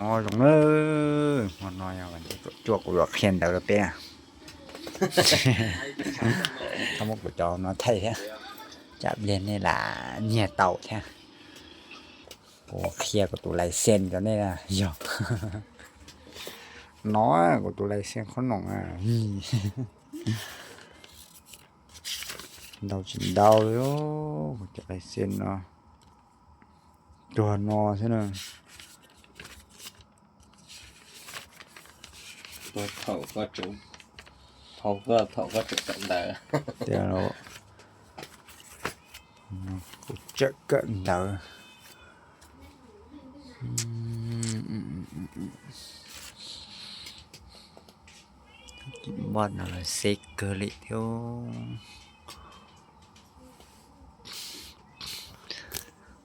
ອໍ ລົງເດີ ໝໍນ້ອຍເອົາ ບັດນີ້ ຈວກ ລວກ ຂຽນເດີເປ້ ຂະໝົກບໍ່ຈອມເນາະ ໄທແທ້ ຈັບລຽນນີ້ລະ ເຫຍເຕົາແທ້ ໂອ້ ເຄຍກວ່າໂຕລາຍເຊັນເຈົ້ານີ້ນະ ຢອກ ນ້ອຍກວ່າໂຕລາຍເຊັນຂອງນ້ອງອາ ເດົາຈິນເດົາຢູ່ ກວ່າໂຕລາຍເຊັນເນາະ ຕົວນໍຊັ້ນນະ ໂຕເຖົ້າກໍເຈີ ເຖົ້າກໍ ເຖົ້າກໍເຈີກັນໄດ້ ແຕ່ລະ ເຈີກັນໄດ້ ອືມ ກິນບອດນະ ເຊັກເກີລິໂອ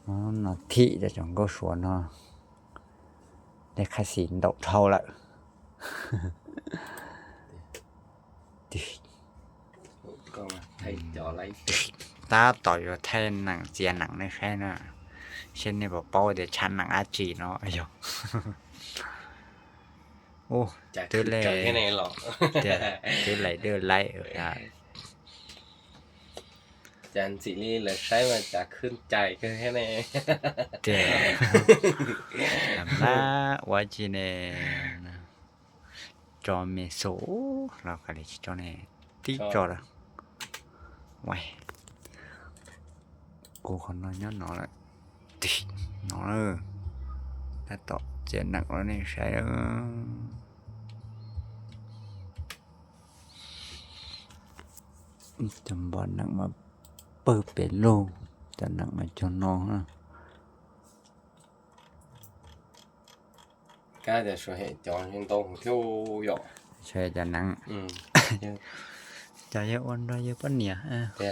ອໍ ໜ້າທີ່ຈະຈອງກໍສວນເນາະ ໄດ້ຄ່າສີນດອກເທົ່າລະ ກໍວ່າໄທຈໍໄລ ຕາຕໍ່ຢູ່ໄທໜັງເຈຍໜັງໃນໄຊເນາະ ເຊັ່ນນີ້ບໍ່ເປົ້າແຕ່ຊານໜັງອາຈີເນາະ ອາຍົ ໂອ້ ຈະ ຕື່ນແລ້ວ ຈະແຄ່ໃນຫຼອກ ເດ ຕື່ນໄລເດີໄລ ເອີ ອາ ຈັນຊິລີເລີຍໃຊ້ມາຈາກຂຶ້ນໃຈຄືແຄ່ໃນ ເດ ອຳລາວາຈີເນ ຈອມເມໂຊ ລາວກະເລີຍຈອມແນ່ ຕິຈອລະ ໄວ ກູຂໍນອນຍ້ອນໜໍລະ ຕິ ໜໍເດີ ແລ້ວຕໍ່ເຈຍໜັກລະນີ້ໃຊ້ເດີ ຈຳບອນໜັກມາເປີເປໂລ ຈະໜັກມາຈົນນອນນະ. ກະຈະຊ່ວຍໃຫ້ຈອນຍັງຕ້ອງເທີ່ຽວຢອກ ຊ່ວຍຈະນັ່ງ ອືມ ຈະເຍາະອ່ອນດ້ວຍເຍາະປານເນຍ ເອີ ເອີ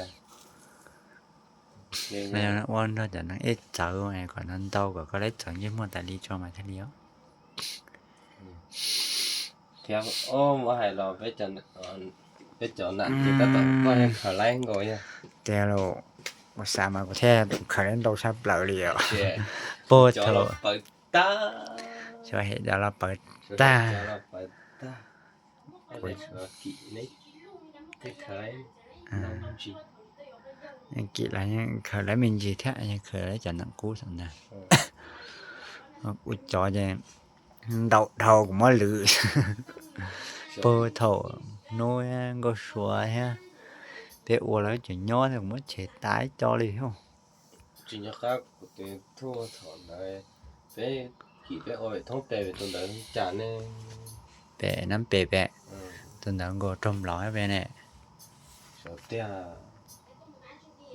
ແລ້ວອ່ອນດ້ວຍຈະນັ່ງເອດເຈີ ໄອ້ກ່ອນນັ້ນເຕົາກໍ ກໍໄດ້ຈອນເຍາະມົນຕາລີຈອມມາທະລຽວ ອືມ ທ່ຽງ ໂອ້ ບໍ່ໃຫ້ລາວໄປຈອນ ໄປຈອນນະ ອືມ ທີ່ຕະຕອນກໍຍັງເຂົ້າໄລ່ກໍຢູ່ ແຕ່ລາວ ອຸດສາມາກໍແທ້ ເຂົາເອີ້ນໂຕຊັບເລີຍ ໂປດໂທ ຕາ ຊ່ວຍເຮັດໃຫ້ລາວເປີດຕາ ຊ່ວຍເຮັດໃຫ້ລາວເປີດຕາ ໂອ້ຍ ກິນໃນ ຄລ້າຍໆ ອາ ນ້ຳຈິ ຍັງກິນແລ້ວຍັງເຂີຍແລ້ວມິນຈີແທ້ ຍັງເຂີຍແລ້ວຈະນັ່ງກູສຳນາ ເອີ ອຸດຈອຍະ ເດົາເທົ່າກໍມາລື ໂປດໂທ ໂນຍກໍສວຍ ເປໂອແລ້ວຈະຍ້ອນກໍມາເສຍຕາຍຈໍເລີຍ ຈິງຍາຄັກ ເຕໂທຖອນໄດ້ ເປກີເປໂອທ້ອງເປເປັນຕົນໃດຈານແນ່ ເປນຳເປແປ ເອີ ຕົນໃດກໍຕົມຫຼອຍແປແນ່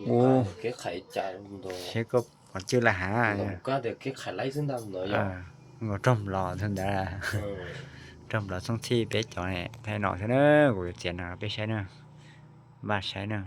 ໂອ ເກໄຂຈານໂດ ເຊກໍບໍ່ຈື່ລະຫາ ກໍເດເກໄຂໄລ່ເສັ້ນດຳເນາະ ເອີ ກໍຕົມຫຼອຍຕົນໃດ ເອີ ຕົມຫຼອຍຊ່ອງທີ່ເປຈອຍແທ້ເນາະ ເດີ ກູຈຽນນະ ເປໃຊ້ເນາະ ບາດໃຊ້ເນາະ